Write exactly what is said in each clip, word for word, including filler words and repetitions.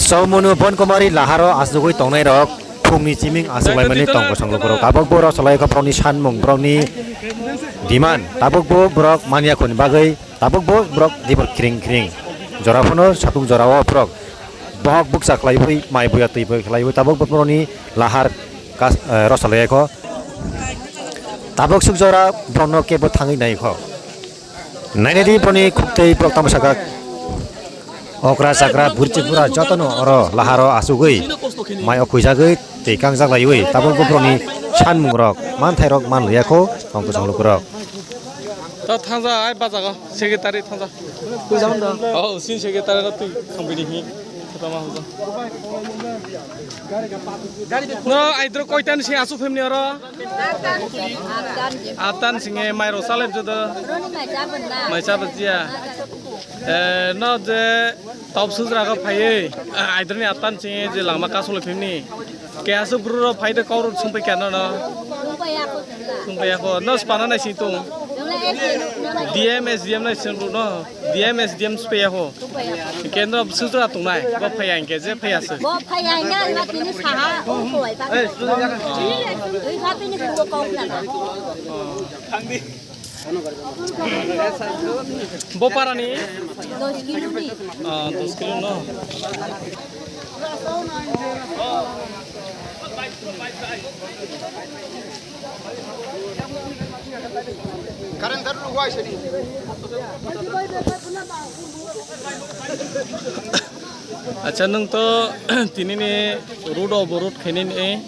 Chowmunu Bonkumari laharo asugwi tongnairok phungni chiming asuglaimani tong kosong lukurok. Tabukbo rosalaikho borokni sanmung, borokni demand. Tabukbo borok manya khoni bagwi, tabukbo borok dibor kring kring. Jora phano satung jorao borok bohok bukcha khlaiwi, mai buya twi buya khlaiwi, tabukbo borokni lahar kas-, eh, rosalaikho. Tabuk suk jora borokno kebo thangwi naikho. Nainadi boni khuktwi borok tamo sakha. Okra chakra buri chibura jotono oro laharo asugwi mai o khuijagwi tei kangjak laiwi tabuk borokni sanmungrok manthairok man liyakho tongkosong lukurok. Ta thangja ai bajago secretary thangja. Twi jabon da. Oh, sin secretary no twi khangbini hi. Khotama hangja. No aidro koitan si asu phemni oro. Atan singe mai ro salep jodo. Mai chabon na. Mai chabon jiya. Eh, no je top sujra ga phaiye. Aidro ni atan singe je langma kasolo phemni. Ke asu bru ro phai de kauro sumpai kya no no. Sumpai ako. No spana nai sing tung. D M S D M nai sing ru no. D M S D M sumpai ako. Kendra sujra tung nai. Bo phai ang ke je phai asu. Bo phai ang ya, ma tini saha, o koi ba. Dui ba tini ko kong na na. Bo parani? Dos kilo ni. Ah, dos kilo no. Acha, nwng to tinini road o borot khainani,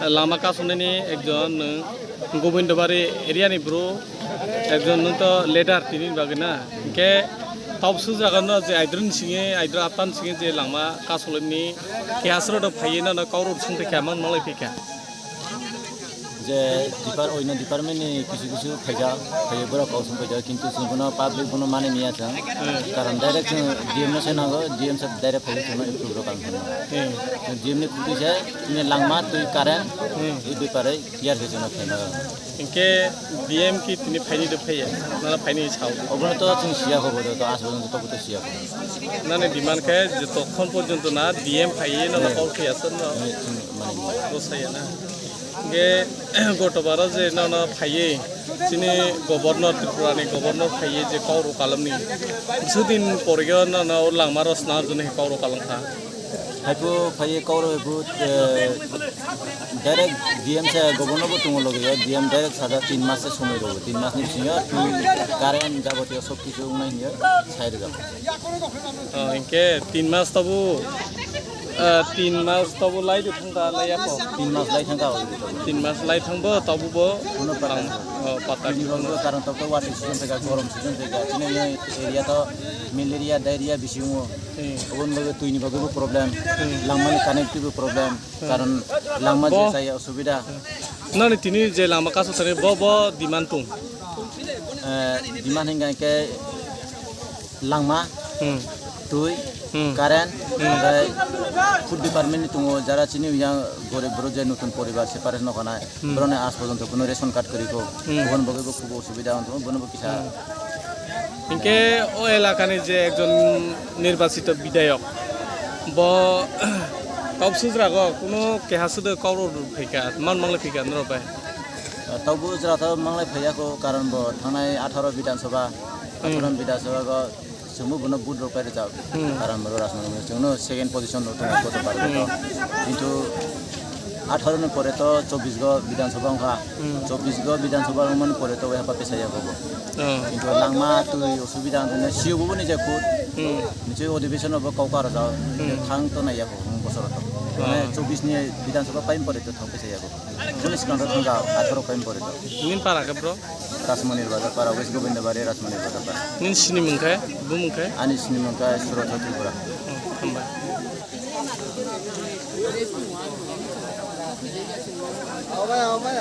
lama kasonani ekjon nwng Gobindabari area ni bro, ekjon nwng to leader tini bagwi na. Hinkhe top sujagano je aidro ni singhe, aidro atan singhe je lama kasolani kehasro do phaiwi no, no kauro songtwi kha, man malai phi kha. Je depart-, oino department ni kisu kisu khaijak, khaiwi borok kok song khaijak, kintu chwng bono public bono mani miya chwng. Hmm. Karon direct chwng D M no se nango, D M se direct phaiwi chwngno approve rw kang thangno. Hmm. D M ni khutui se chini langma, twi, current, hmm, e bepare clear khe chwngno khaima. Hinkhe D M ki tini phaini do phaiya, nana phaini sao. Obono to chwng siya kho, bodo to as bodo to, to siya kho. Nani demand khe je tokhon porjonto na D M phaiwi nana, hmm, call khaiya sir no. Hmm, chwng mani miya. Bo saya na. Hinkhe gotobaro je nono phaiwi, chini governor, Tripura ni governor phaiwi je kauro kalamni, bisudin porgyo nono o langmaro sna jone kauro kalam kha. Haiphuru phaiwi kauro haiphuru, eh, direct D M se governor bo tongo logi o, D M direct saja tin mas se somoi rwo, tin mas ni bisingo twi, current, jabotiyo sob kichu wngnai hinwi sai rwjak. Oh, hinkhe tin mas tobu, ah, tin mas tobu lai di thangkha, lai yapho? Tin mas lai thangkha, o. Tin mas lai thangbo, tobu bo. Kuno pata. Oh, pata. Tini rok bo karon tok tok water season tega, gorom season tega. Chini area to malaria, diarrhea bisi wngo. Hmm. Oboni bagwi twi ni bagwi bo problem. Hmm. Langmani connectivity bo problem. Hmm. Karon langma je bo chaya osubida. Nani tini je langma kasu thani bo, bo demand tung? Eh, demand hingka khe langma, hmm, twi, hmm, current, hmm, omotai food department ni tongo, jara chini yang gorib borok je notun poribar separate nokhanai, hmm, borokni aaj porjonto kuno ration card kwrwi kho, hmm, oboni bagwi bo khubo osubida wng tongo, bono bo kisa. Hmm. Hinkhe o elakani je ekjon nirbachito bidhayok, bo top sujrago kuno keha sudo kauro phaikha, man mangle phaikha norok bai? Tabuk jora to manglai phaiya kho, karon bo thangnai atharo Bidhan Sabha, hmm, atharo Bidhan Sabha go chwngbo bono vote rok pai rwjak. Hmm. Karon bo Rajmani chwngno second position no tongo koto bar. Hmm. Kintu atharo ni pore to chobbish go Bidhan Sabha wngkha. Hmm. Chobbish go Bidhan Sabha wngmani pore to wngya pa pesaya kho bo. Oh. Kintu langma twi osubida wngkha, C O bo ni je kut. Hmm. Nichoi odhibeson bo kok karajak. Hmm. Thang to naiya kho bosor to. Oh. Mane chobbish ni Bidhan Sabha pai pore to thang pesaya kho. Police kanta thangka atharo kain pore to. Nini para khe bro? Rajmani Bazar para, West Gobindabari, Rajmani Bazar para. Nini sini mung khe, bumung khe? Ani sini mung khe Surat Tripura. Oh, hambai.